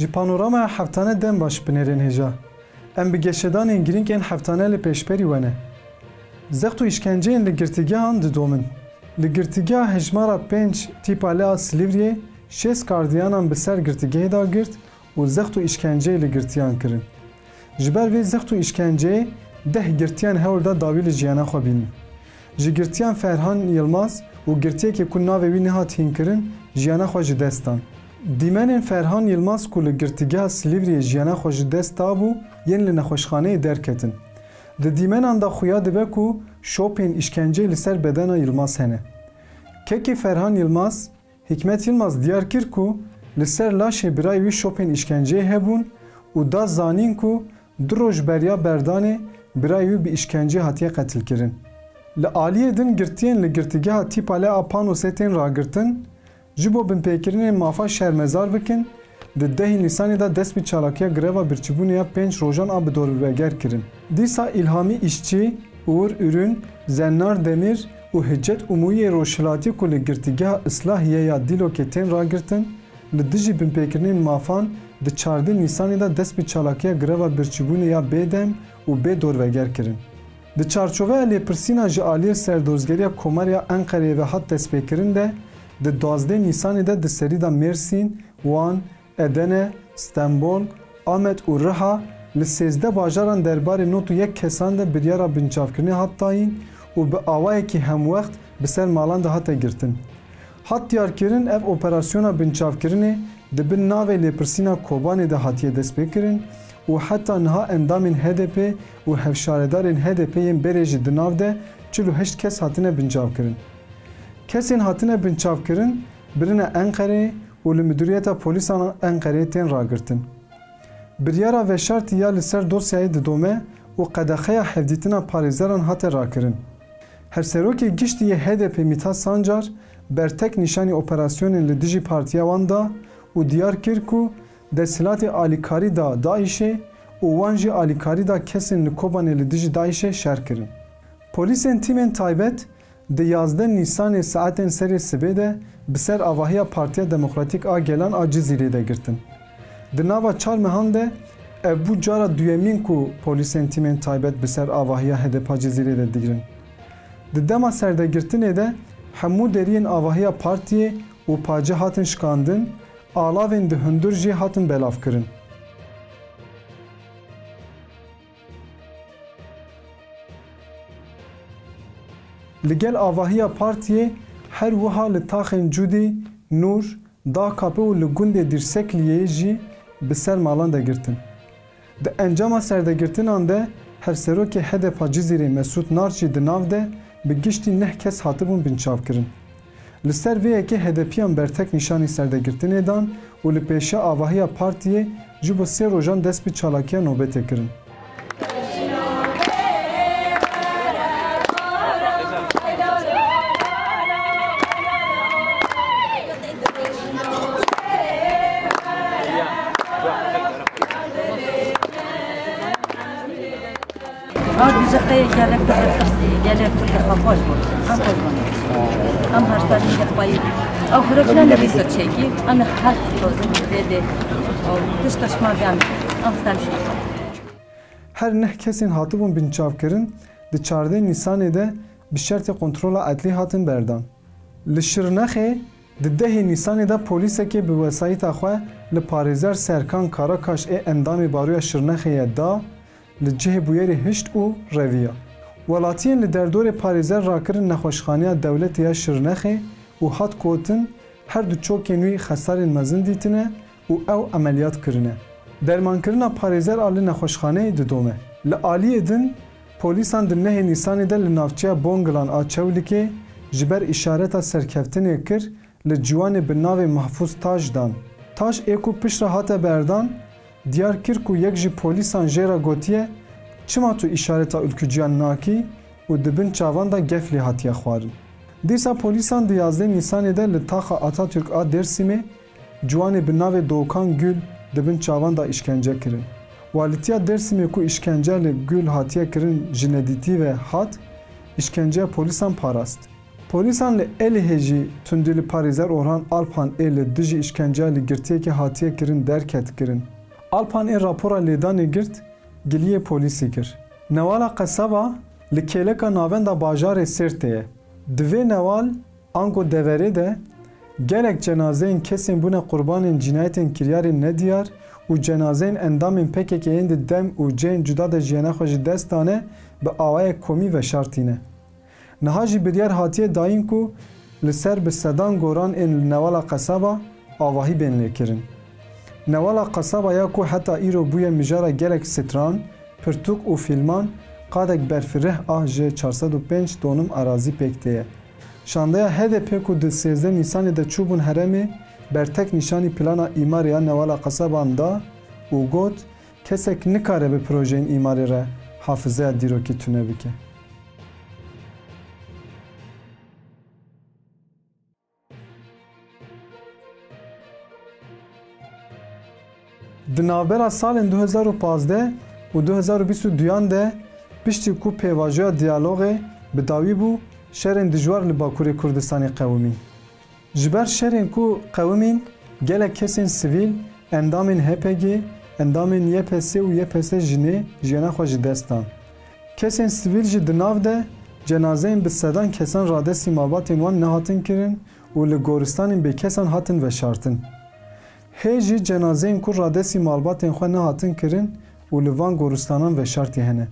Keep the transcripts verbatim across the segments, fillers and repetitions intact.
Ji panoramaya heftane dem baş binêrên hêja. Em bi geşedanên girîng ên heftane li pêşberî we ne. Zext û îşkenceyên li girtîgehan didomin. Li girtîgeha hejmara pênc Tîpale a Silîvriyê şêst gardiyanan bi ser girtîgehê de girt û zext û îşkenceyê li girtiyan kirin. Ji ber vê zext û îşkenceyê deh girtiyan hewl da dawî li jiyana xwe bînin. Ji girtiyan Ferhan Yilmaz û girtiyekê ku navê wî nehat hînkirin, jiyana xwe ji dest dan. Dîmenên Ferhan Yilmaz ku li girtîgeha Silîvriyê jiyana xwe ji dest dabû, yên li nexweşxaneyê derketin. Di dîmenan de xuya dibe ku şopên îşkenceyê li ser bedena Yilmaz hene. Kekê Ferhan Yilmaz, Hikmet Yilmaz diyar kir ku li ser laşê birayê wî şopên îşkenceyê hebûn û da zanîn ku du roj beriya berdanê birayê wî bi îşkencê hatiye qetilkirin. Li aliyê din girtiyên li girtîgeha Tîpale a Panosê tên ragirtin, ji bo binpêkirinên mafa şermezar bikin, di dehê Nîsanê de dest bi çalakiya greva birçîbûnê ya pênc rojan a bi dorveger kirin. Dîsa Îlhamî Îşçî, Uğur Ürün, Zennar Demir û Hicet Umuyê Rojhilatî ku li girtîgeha Islahiye ya Dîlokê tên ragirtin, li dijî binpêkirinên mafan di çardeh Nîsanê de dest bi çalakiya greva birçîbûnê ya bêdem û bê dorveger kirin. Di çarçoveya lêpirsîna ji aliyê Serdozgeriya Komar ya Enqereyê ve hat destpêkirin de, di duwazdeh Nîsanê de di serî de Mêrsîn, Wan, Edene, Stenbol, Amed û Riha li sêzdeh bajaran derbarê nod û yek kesan de biryara binçavkirinê hat dayîn û bi awayekî hemwext bi ser malan de hate girtin. Hat diyarkirin, ev operasyona binçavkirinê di bin navê lêpirsîna Kobanê de hatiye destpêkirin û heta niha endamên H D P û hevşaredarên H D P yên berê jî di nav de çil û heşt kes hatine binçavkirin. Kesên hatine binçavkirin birine Enqereyê û li Midûriyeta Polîsan Enqereyê tên ragirtin. Biryara veşartî ya li ser dosyayê didome û qedexeya hevdîtina parêzeran hate rakirin. Hevserokê Giştî yê H D P Mîthat Sancar bertek nîşanî operasyonên li dijî partiya wan da û diyar kir ku desthilatê alîkarî da DAIŞê û wan jî alîkarî da kesên li Kobanê li dijî DAIŞê şer kirin. Polîsên tîmên taybet di yazdeh Nîsanê saetên serê sibê de bi ser avahiya Partiya Demokratîk a Gelan a Cizîrê de girtin. Di nava çar mehan de ev bû cara duyemîn ku polîsên tîmên taybet bi ser avahiya H D P a Cizîrê de digirin. Di dema serdegirtinê de hemû deriyên avahiya partiyê û pace hatin şikandin, alavên di hundir jî hatin belavkirin. Li gel avahiya partiyê her wiha li taxên Cûdî, Nûr, Dakapê û li gundê Dîrsekliyê jî bi ser malan de girtin. Di encama serdegirtinan de hevserokê H D P a Cizîrê Mesûd Nar jî di nav de bi giştî neh kes hatibûn binçavkirin. Li ser vê yekê H D P yan bertek nîşanî serdegirtinê dan û li pêşiya avahiya partiyê ji bo sê rojan dest bi çalakiya nobetê kirin. Ev dûzexê gelek bi xersî, gelek Kurdê xwepaş bû. Em xweş bûn. Em her sal gelek bayî. Ew xurefine li vî ser çêkî. Em her tozin vê dê. Ew tişt şima bî em. Em stem şî. Her neh kesên hatibûn binçavkirin, di çardeh Nîsanê de bi şertê kontrola edlî hatin berdan. Li Şirnexê di dehê Nîsanê de polîsekê bi wesayîta xwe li parêzer Serkan Karakaş ê endamê Baroya Şirnexê ye da, li cihê bûyerê hişt û reviya. Welatiyên li derdorê parêzer rakirin nexweşxaneya dewletê ya Şirnexê û hat gotin, her du çokên wî xesarên mezin dîtine û ew emeliyat kirine. Dermankirina parêzer a li nexweşxaneyê didome. Li aliyê din, polîsan di nehê Nîsanê de li navçeya Bongilan a Çewlikê ji ber îşareta serkeftinê kir, li ciwanê bi navê Mahfûz Taj dan. Taj ê ku piştre hate berdan, diyar kir ku yek ji polîsan jê re gotiye, çima tu îşareta ulkuciyan nakî û di bin çavan de gef lê hatiye xwarin. Dîsa polîsan di yazdeh Nîsanê de li taxa Atatürk a Dêrsimê ciwanê bi navê Doğukan Gül di bin çavan de îşkence kirin. Walîtiya Dêrsimê ku îşkence li Gül hatiye kirin ji nedîtî ve hat, îşkenceya polîsan parast. Polîsan li Êlihê jî tundî li Parêzer Orhan Alpan ê li dijî îşkenceya li girtiyekê hatiye kirin derket kirin. Alpan ê rapora lêdanê girt giliyê polîsî kir. Newala Qesaba li kêleka navenda bajarê Sêrtê ye. Di vê newal ango deverê de gelek cenazeyên kesên bûne qurbanên cînayetên kiryarên nediyar û cenazeyên endamên P K K yên di dem û cihên cuda de jiyana xwe ji dest dane bi awayek komî veşartîne. Niha jî biryar hatiye dayîn ku li ser bi sedan goran ên li Newala Qesaba avahî bên lêkirin. Newala Qesaba ya ku heta îro bûye mijara gelek stran, pirtûk û fîlman, qadek berfireh a ji çar sed û pênc donim arazî pêk tê ye. Şandeya H D P ku di sêzdeh Nîsanê de çûbûn herêmê, bertek nîşanî plana îmarê ya Newala Qesaban da û got, kesek nikare bi projeyên îmarê re hafizeya dîrokî tune bike. Di navbera salên du hezar û pazdeh û du hezar û bîst û duyan de, piştî ku pêvajoya diyalogê bi dawî bû, şerên dijwar li Bakurê Kurdistanê qewimîn. Ji ber şerên ku qewimîn, gelek kesên sivîl, endamên H P G, endamên Y P S û Y P S jinê jiyana xwe ji dest dan. Kesên sivîl jî di nav de cenazeyên bi sedan kesan radestî malbatên wan nehatin kirin û li goristanên bêkesan hatin veşartin. Hê jî cenazeyên ku radestî malbatên xwe nehatin kirin û li van goristanan veşartî hene.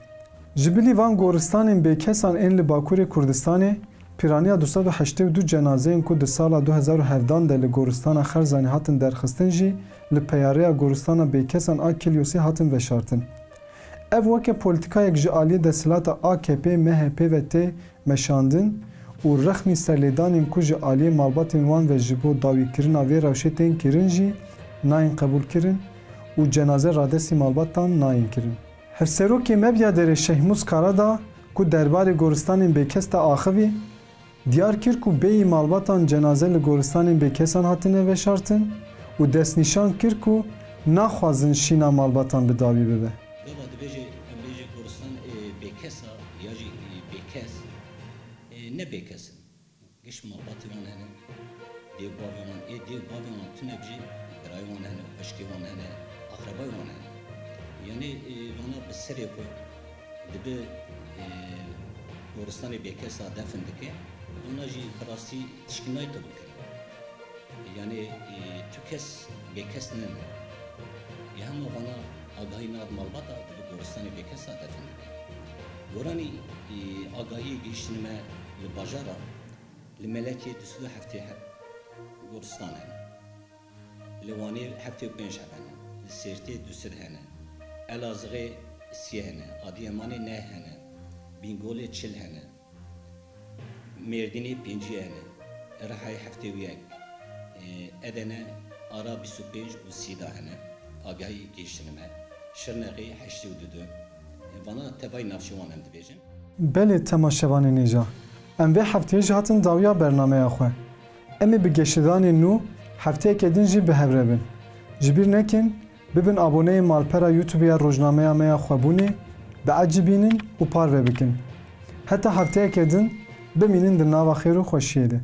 Ji bilî van goristanên bêkesan ên li Bakurê Kurdistanê, pîraniya du sed û heştê û du cenazeyên ku di sala du hezar û hevdan de li goristana Xerzanê hatin derxistin jî li peyarêya goristana bêkesan a Kilyosê hatin veşartin. Ev weke polîtîkayek ji aliyê desthilata A K P M H P ve tê meşandin û rexmî serlêdanên ku ji aliyê malbatên wan ve ji bo dawîkirina vê rewşê tên kirin jî nayên qebûlkirin û cenaze radestî malbatan nayên kirin. Hevserokê Mebyaderê Şehmûz Karada ku derbarê goristanên bêkes de axivî, diyar kir ku bêyî malbatan cenaze li goristanên bêkesan hatine veşartin û destnîşan kir ku naxwazin şîna malbatan bi dawî bibe. Gava dibêje, em bêje goristan, e, bêkes a ya jî, e, bêkes, e, ne bêkes in. Giş malbatê wan hene, dêv bavê wan, ê dêv bavê wan tunek jî birayê wan hene, xweşkê wan hene, axrebayê wan hene. Yanî, e, vana bi serê xwe dibe, e, goristanê bêkes a defin dike, vana jî bi rastî tişkî nayê qebûlkirin. Yanî, e, tu kes bêkes nene. Ê hema vana agahî nat malbata dibe goristanê bêkes a defin dike. Goranî, e, agahiyê gihîştine me li bajara, li Melekê du sed û heftê he-, goristan hene. Li Wanê heftê û pênc heb hene. Li Sêrtê du sed hene. Elazığê sî hene. Adîyemanê neh hene. Bîngolê çil hene. Mêrdînê pêncî hene. Rihayê heftê û yek. Ê, Edene ara bîst û pênc û sî de hene. Agahî gihîştine me. Şirnexê heştê û du du. Ê, vana tevayî navçewan em dibêjin. Belê temaşevanên hêja. Em vê hefteyê jî hatin dawiya bernameya xwe. Em ê bi geşedanên nû hefteyeke din jî bi hev re bin. Ji bîr nekin, bibin aboneyê malpera YouTube ya rojnameya me ya Xwebûnê, biecibînin û parve bikin. Heta hefteyeke din, bimînin di nava xêr û xweşiyê de.